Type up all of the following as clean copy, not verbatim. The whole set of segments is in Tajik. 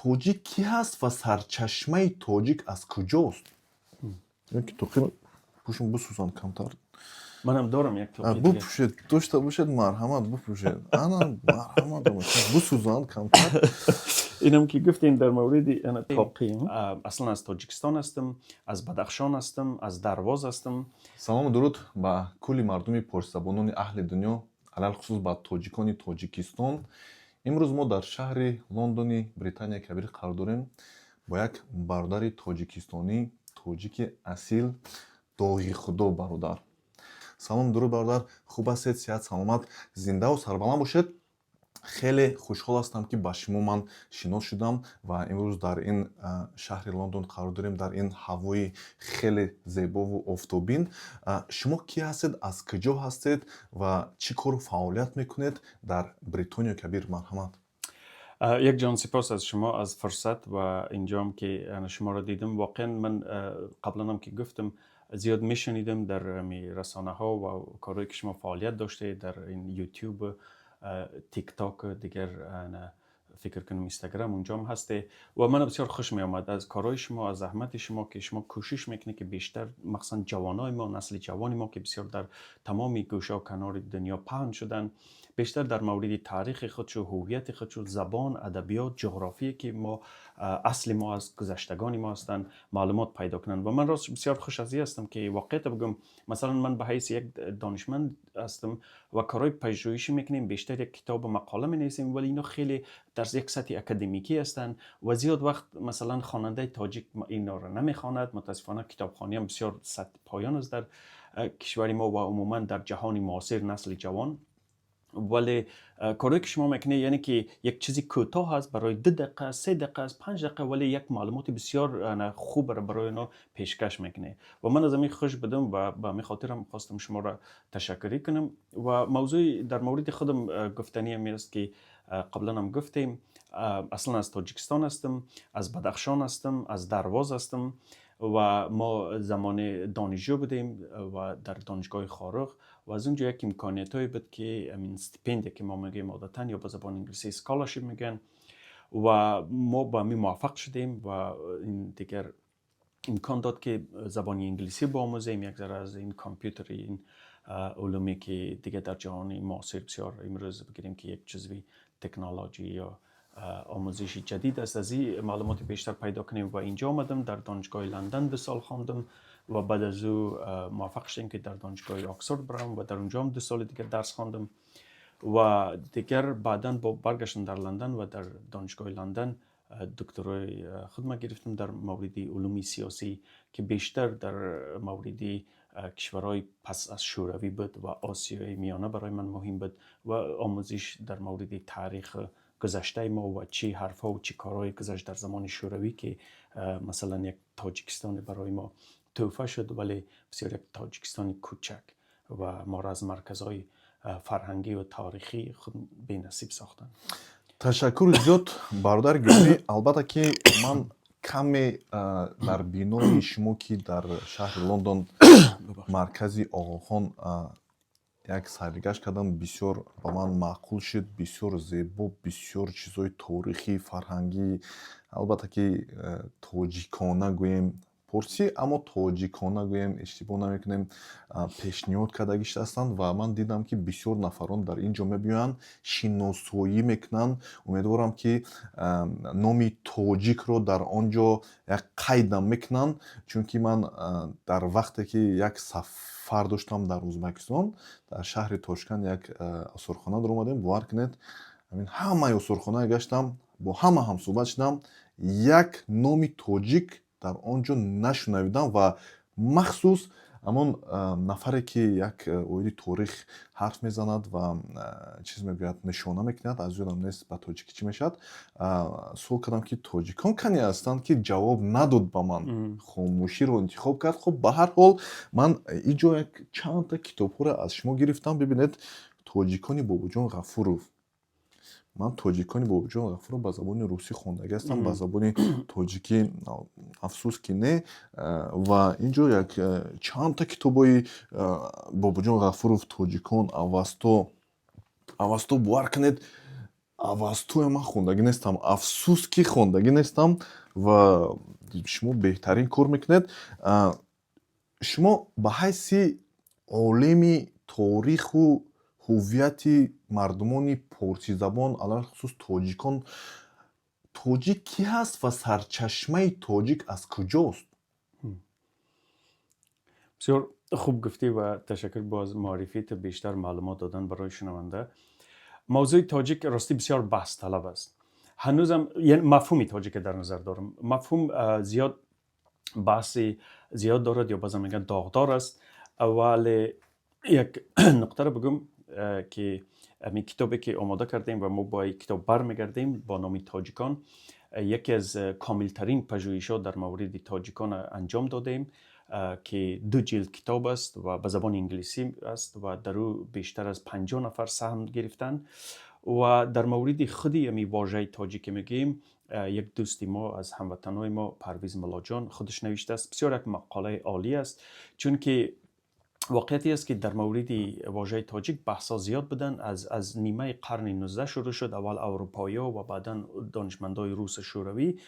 Тоҷик кӣ ҳаст ва сарчашмаи тоҷик аз куҷост? Ки тоқи пӯшум, бисӯзанд камтар. Манам дорам як тоқи. Бупӯшед, дошта бошед, марҳамат, бупӯшед. Ана, марҳамат, бисӯзанд камтар. Инам ки гуфтем дар мавриди тоқи, аслан аз Тоҷикистон ҳастам, аз Бадахшон ҳастам, аз Дарвоз ҳастам. Салому дуруд ба кулли мардуми порсизабонони аҳли дунё, алалхусус ба тоҷикони Тоҷикистон. Имрӯз мо дар шаҳри Лондони Британияи Кабир қарор дорем бо як бародари тоҷикистонӣ, тоҷики асил, доғи худо бародар. Салом, дуруд, бародар, хуб ҳастед? Сиҳат, саломат, зиндаву сарбаланд бошед. Хеле хушҳол ҳастам, ки ба шумо ман шинос шудам ва имрӯз дар ин шаҳри Лондон қарор дорем, дар ин ҳавои хеле зебову офтобин. Шумо кӣ ҳастед, аз куҷо ҳастед ва чӣ кору фаъолият мекунед дар Бритониё Кабир? Марҳамат. Як ҷон сипос аз шумо, аз фурсат ва инҷоам ки шуморо дидам. Воқеан ман қабланам ки гуфтам, зиёд мешунидам дар расонаҳо ва корҳое ки шумо фаъолият доштед дар ин Ютуб, Тикток, дигар фикр кунам, Инстаграм, унҷоам ҳасте ва ман бисёр хуш меомад аз корҳои шумо, аз заҳмати шумо, ки шумо кӯшиш мекунед, ки бештар, махсусан ҷавонои мо, насли ҷавони мо, ки бисёр дар тамоми гӯшаву канори дунё паҳн шуданд, бештар дар мавриди таърихи худшу, ҳуввияти худшу, забон, адабиёт, ҷуғрофие, ки мо асли мо аз гузаштагони мо ҳастанд, маълумот пайдо кунанд. Ва ман рост бисёр хуш аз ин ҳастам, ки воқеията бигӯм, масалан, ман ба ҳайси як донишманд ҳастам ва корҳои пажӯҳишӣ мекунем, бештар як китобу мақола менависем, вале ино хеле дар як сатҳи академикӣ ҳастанд ва зиёд вақт, масалан, хонандаи тоҷик инора намехонад. Мутаассифона, китобхониам бисёр сатҳи поён аст дар кишвари мо ва умуман дар ҷаҳони муосир, насли ҷавон. Вале корҳое ки шумо мекунед, яъне ки як чизи кӯтоҳ аст, барои 2 дақиқа, 3 дақиқа аст, 5 дақиқа, вале як маълумоти бисёр хубро барои онҳо пешкаш мекунед ва ман аз ҳамин хуш будам ва ба ҳамин хотирам хостам шуморо ташаккурӣ кунам. Ва мавзӯи дар мавриди худам гуфтаниам аст, ки қаблан ҳам гуфтем, аслан аз Тоҷикистон ҳастам, аз Бадахшон ҳастам, аз Дарвоз ҳастам ва мо замоне донишҷӯ будем ва дар донишгоҳи Хоруғ ва аз он ҷо як имкониятҳое буд, ки ҳамин стипендия, ки мо мегӯем одатан ё ба забони англисӣ scholarship мегӯянд, ва мо ба ҳамин муваффақ шудем ва ин дигар имкон дод, ки забони англисӣ биомӯзем, як зара аз ин компютери, ин улуме, ки дигар дар ҷаҳони муосир бисёр имрӯз бигирем, ки як ҷузви технология ё омӯзиши ҷадид аст, аз ин маълумоти бештар пайдо кунем. Ва инҷо омадам, дар донишгоҳи Лондон 2 сол хондам ва баъд аз ӯ муваффақ шудем, ки дар донишгоҳи Оксфорд барам ва дар унҷо ҳам 2 соли дигар дарс хондам ва дигар баъдан бо баргаштам дар Лондон ва дар донишгоҳи Лондон докторои худма гирифтам дар мавриди улуми сиёсӣ, ки бештар дар мавриди кишварҳои пас аз Шӯравӣ буд ва Осиёи Миёна барои ман муҳим буд ва омӯзиш дар мавриди таърих гузаштаи мо ва чӣ ҳарфҳову чӣ корҳое гузашт дар замони Шӯравӣ, ки масалан як Тоҷикистоне барои мо тӯҳфа шуд, вале бисёр як Тоҷикистони кӯчак ва моро аз марказҳои фарҳангӣ ва таърихӣ худ бенасиб сохтанд. Ташаккури зиёд, бародари гиромӣ. Албатта ки ман каме дар бинои шумо, ки дар шаҳри Лондон, маркази Оғохон, як сайргашт кардам. Бисёр ба ман маъқул шуд, бисёр зебо, бисёр чизҳои торихӣ, фарҳангӣ, албатта ки тоҷикона гӯем, порсӣ, аммо тоҷикона гӯем, иштибоҳ намекунем, пешниҳод кардагӣ ҳастанд. Ва ман дидам, ки бисёр нафарон дар ин ҷо мебиёянд, шиносоӣ мекунанд. Умедворам, ки номи тоҷикро дар он ҷо як қайдам мекунанд, чунки ман дар вақте ки як сафар доштам дар Ӯзбекистон, дар шаҳри Тошканд як осорхона даромадем. Бовар кунед, ҳамин ҳамаи осорхона гаштам, бо ҳама ҳамсӯҳбат шудам, як номи тоҷик дар он ҷо нашунавидам. Ва махсус ҳамон нафаре, ки як оиди торих ҳарф мезанад ва чиз мегӯяд, нишона мекунад, аз ёдам нест, ба тоҷикӣ чӣ мешавад, суол кардам, ки тоҷикон кане ҳастанд, ки ҷавоб надод ба ман, хомӯширо интихоб кард. Хуб, ба ҳар ҳол, ман ин ҷо як чандта китобҳоро аз шумо гирифтам. Бибинед, «Тоҷикони Бобоҷон Ғафуров». Ман «Тоҷикони Бобоҷон Ғафуров» ба забони русӣ хондагӣ ҳастам, ба забони тоҷикӣ, афсӯс ки не. Ва ин ҷо як чандта китобҳои Бобоҷон Ғафуров, тоҷикон, Авасто. Авасто, бовар кунед. Авастое ман хондагӣ нестам, афсӯс, ки хондагӣ нестам. Ва шумо беҳтарин кор мекунед. Шумо ба ҳайси олими ториху ҳуввияти мардумони порсизабон, алалхусус тоҷикон, тоҷик кӣ ҳаст ва сарчашмаи тоҷик аз куҷост? Бисёр хуб гуфтӣ ва ташаккур боз маърифит, бештар маълумот додан барои шунаванда. Мавзӯи тоҷик ростӣ бисёр баҳсталаб аст ҳанӯзам, яъне мафҳуми тоҷика дар назар дорам. Мафҳум зиёд баҳси зиёд дорад ё баъзан мегӯянд, доғдор аст. Вале як нуқтаро бигӯм, ки ҳамин китобе ки омода кардем ва мо бо ин китоб бармегардем бо номи «Тоҷикон», яке аз комилтарин пажӯҳишҳо дар мавриди тоҷикон анҷом додем, ки ду ҷилд китоб аст ва ба забони инглисӣ аст ва дар ӯ бештар аз 50 нафар саҳм гирифтанд. Ва дар мавриди худи ҳамин вожаи тоҷик ки мегӯем, як дӯсти мо аз ҳамватанҳои мо, Парвиз Муллоҷон, худаш навиштааст. Бисёр як мақолаи олӣ аст, чунки воқеияте аст, ки дар мавриди вожаи тоҷик баҳсҳо зиёд буданд. Аз нимаи қарни 19 шурӯъ шуд, аввал аврупоиҳо ва баъдан донишмандои русу шӯравӣ,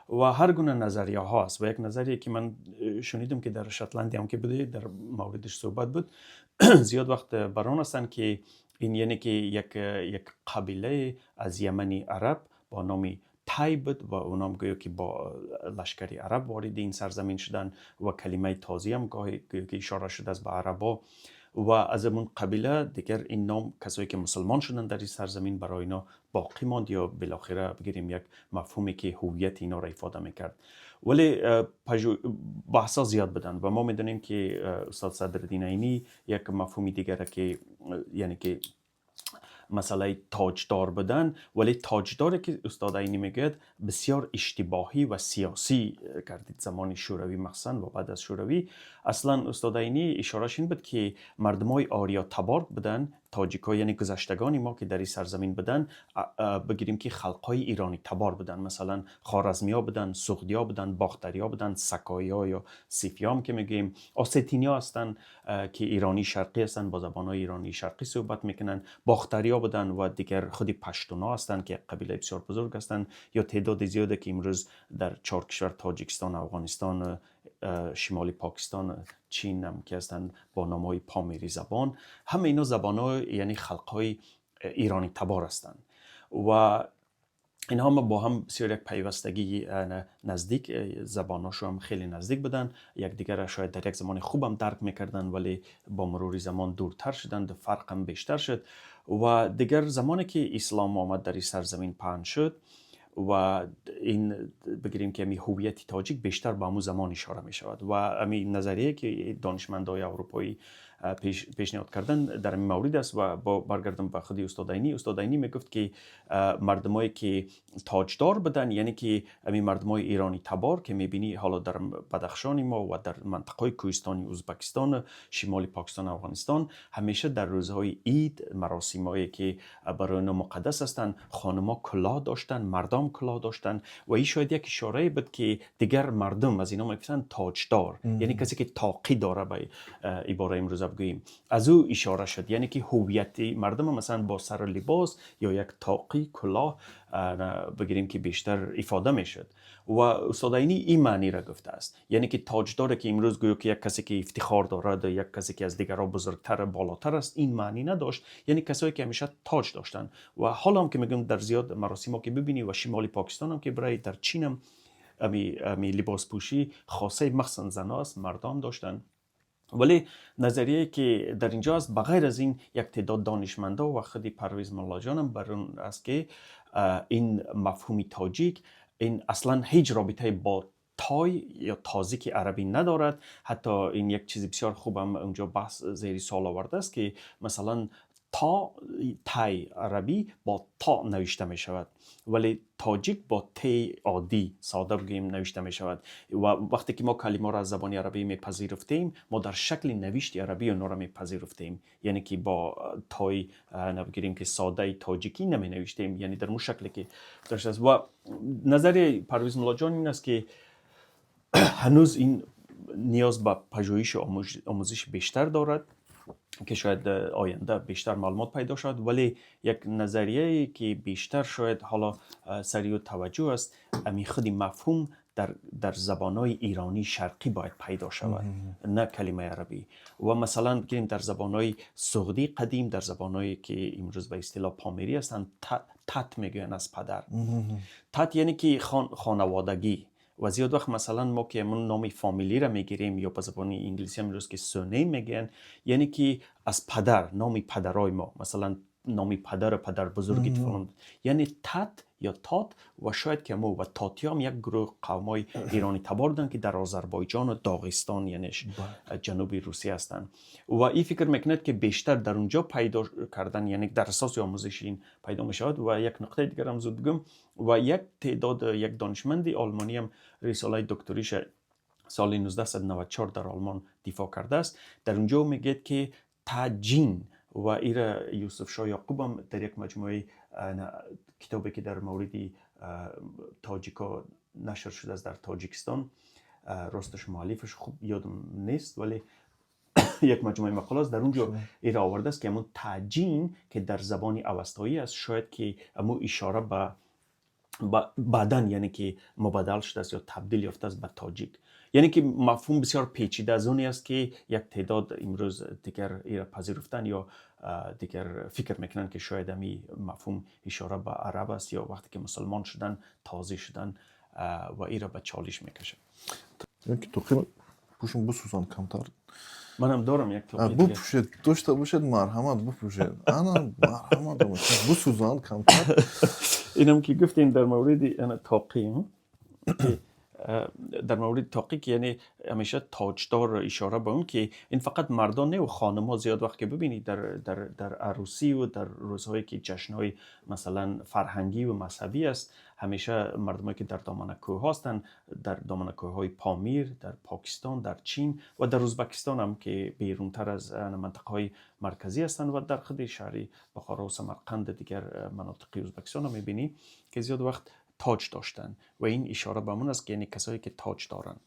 ва ҳар гуна назарияҳо аст. Ва як назарие ки ман шунидам, ки дар Шотландия ҳам ки буде, дар мавридаш суҳбат буд, зиёд вақт бар он ҳастанд, ки ин яъне ки як қабилае аз Ямани араб бо номи Тай буд ва онам гӯё ки бо лашкари араб вориди ин сарзамин шуданд ва калимаи тозӣ ҳам гоҳе гӯё ки ишора шудааст ба арабо. Ва аз ҳамун қабила дигар ин ном, касое ки мусулмон шуданд дар ин сарзамин, барои ино боқӣ монд ё билохира бигирем, як мафҳуме ки ҳуввияти инора ифода мекард. Вале баҳсҳо зиёд буданд ва мо медонем, ки устод Садриддин Айнӣ як мафҳуми дигаре ки яъне ки масъалаи тоҷдор будан. Вале тоҷдоре ки устод Айнӣ мегӯяд, бисёр иштибоҳӣ ва сиёсӣ гардид замони шӯравӣ махсусан ва баъд аз шӯравӣ. Аслан устод Айнӣ ишорааш ин буд, ки мардумҳои ориётабор буданд тоҷикҳо, яъне гузаштагони мо, ки дар ин сарзамин буданд, бигирем, ки халқҳои иронитабор буданд. Масалан, хоразмиё буданд, суғдиё буданд, бохтариё буданд, сакоиё ё сифиём ки мегӯем, осетиниё ҳастанд, ки иронии шарқӣ ҳастанд, бо забонҳои иронии шарқӣ суҳбат мекунанд, бохтариё буданд ва дигар худи паштуно ҳастанд, ки як қабилаи бисёр бузург ҳастанд ё теъдоди зиёде, ки имрӯз дар чор кишвар: Тоҷикистон, Афғонистон, шимоли Покистон, Чин ҳам ки ҳастанд, бо номҳои помири забон. Ҳама ино забонҳо, яъне халқҳои иронӣ табор ҳастанд ва инҳо бо ҳам бисёр як пайвастагии наздик, забонҳошо ҳам хеле наздик буданд, якдигарро шояд дар як замони хубам дарк мекарданд, вале бо мурури замон дуртар шуданд, фарқам бештар шуд. Ва дигар замоне ки ислом омад, дар ин сарзамин паҳн шуд ва ин бигирем, ки ҳами ҳуввияти тоҷик бештар ба ҳамун замон ишора мешавад. Ва ҳами назарие ки донишмандои аврупоӣ пешниҳод кардан, дар ҳамин маврид аст. Ва бо баргардам ба худи устод Айнӣ. Устод Айнӣ мегуфт, ки мардумое ки тоҷдор буданд, яъне ки ҳамин мардумои иронӣ табор, ки мебинӣ ҳоло дар Бадахшони мо ва дар мантақаҳои кӯҳистони Узбакистону шимоли Покистону Афғонистон, ҳамеша дар рӯзҳои ид, маросимҳое ки барои онҳо муқаддас ҳастанд, хонумо кулоҳ доштанд, мардом кулоҳ доштанд. Ва ин шояд як ишорае буд, ки дигар мардум аз ино мегуфтанд тоҷдор, яъне касе ки тоқӣ дора, ба ибораи имрӯза бигӯем, аз ӯ ишора шуд. Яъне ки ҳуввияти мардум масалан бо сару либос ё як тоқӣ, кулоҳ бигирем, ки бештар ифода мешуд. Ва устод Айнӣ ин маъниро гуфтааст, яъне ки тоҷдоре ки имрӯз гӯё ки як касе ки ифтихор дорад, як касе ки аз дигарҳо бузургтар, болотар аст, ин маънӣ надошт. Яъне касое ки ҳамеша тоҷ доштанд. Ва ҳоло ҳам ки мегӯям, дар зиёд маросимҳо ки бибинӣ ва шимоли Покистонам ки барои, дар Чинам ами либоспӯшӣ хосаи махсусан зано аст, мардон доштанд. Вале назарияе ки дар инҷо аст, ба ғайр аз ин, як теъдод донишмандо ва худи Парвиз Муллоҷонам бар он аст, ки ин мафҳуми тоҷик ин аслан ҳеҷ робитае бо той ё тозики арабӣ надорад. Ҳатто ин як чизи бисёр хубам унҷо баҳс зери суол овардааст, ки масалан то тай арабӣ бо то навишта мешавад, вале тоҷик бо теи оддӣ, сода бигӯем, навишта мешавад. Ва вақте ки мо калимаро аз забони арабӣ мепазируфтем, мо дар шакли навишти арабӣ онҳоро мепазируфтем, яъне ки бо той набигирем, ки содаи тоҷикӣ наменавиштем, яъне дар мун шакле ки доштааст. Ва назарияи Парвиз Муллоҷон ин аст, ки ҳанӯз ин ниёз ба пажӯҳишу омӯзиши бештар дорад. که شاید آینده بیشتر معلومات پیدا شد، ولی یک نظریه که بیشتر شاید حالا سریع توجه است، امی خودی مفهوم در زبانهای ایرانی شرقی باید پیدا شود، نه کلمه عربی. و مثلا بگیریم در زبانهای سغدی قدیم، در زبانهایی که امروز به اصطلاح پامیری هستند، تت میگوین از پدر. تت یعنی که خانوادگی. و زیاد وقت مثلا ما که همون نام فامیلی را میگیریم یا به زبان انگلیسی امروز که surname میگن، یعنی که از پدر، نام پدرای ما، مثلا نام پدر و پدر بزرگی فلان، یعنی تت یا تات. و شاید که مو و تاتی هم یک گروه قومای ایرانی تبار بودن که در آذربایجان و داغستان، یعنی جنوب روسیه هستند. و این فکر میکند که بیشتر در اونجا پیدا کردن، یعنی در اساس آموزش این پیدا میشود. و یک نقطه دیگر هم زود بگم، و یک تعداد یک دانشمند آلمانی هم رساله دکتریش سال 1994 در آلمان دفاع کرده است. در اونجا میگه که تاجین و ایره یوسف شاه یعقوب هم در یک مجموعه کتابی که در مورد تاجیکا نشر شده است در تاجیکستان، راستش مؤلفش خوب یادم نیست، ولی یک مجموعه مقاله است، در اونجا ایره آورده است که همون تاجین که در زبان اوستایی است، شاید که همون اشاره به بعدن، یعنی که مبدل شده است یا تبدیل یافته است به تاجیک. یعنی که مفهوم بسیار پیچیده از اونی است که یک تعداد امروز دیگر ایره پذیرفتن یا دیگر فکر میکنن که شاید همی مفهوم اشاره به عرب است یا وقتی که مسلمان شدن، تازی شدن و ایره به چالش میکشه. Ки тоқи пӯшум бисӯзанд камтар. Манам дорам як тоқи. Бупӯшед, дошта бошед, марҳамат, бупӯшед, ана, марҳамат, бисӯзанд камтар. Инам ки гуфтем дар мавриди тоқи, дар мавриди тоқӣ ки яъне ҳамеша тоҷдор ишора ба он ки ин фақат мардон не, хонумҳо зиёд вақт ки бибинед дар арӯсиву дар рӯзҳое ки ҷашнҳои масалан фарҳангӣ ва мазҳабӣ аст, ҳамеша мардумое ки дар домана кӯҳ ҳастанд, дар домана кӯҳҳои Помир, дар Покистон, дар Чин ва дар Ӯзбекистон ҳам ки берунтар аз минтақаҳои марказӣ ҳастанд ва дар худи шаҳри Бухоро ва Самарқанд, дигар манотиқи Ӯзбекистон мебинӣ ки зиёд вақт тоҷ доштанд ва ин ишора ба он аст ки яъне касое ки тоҷ доранд.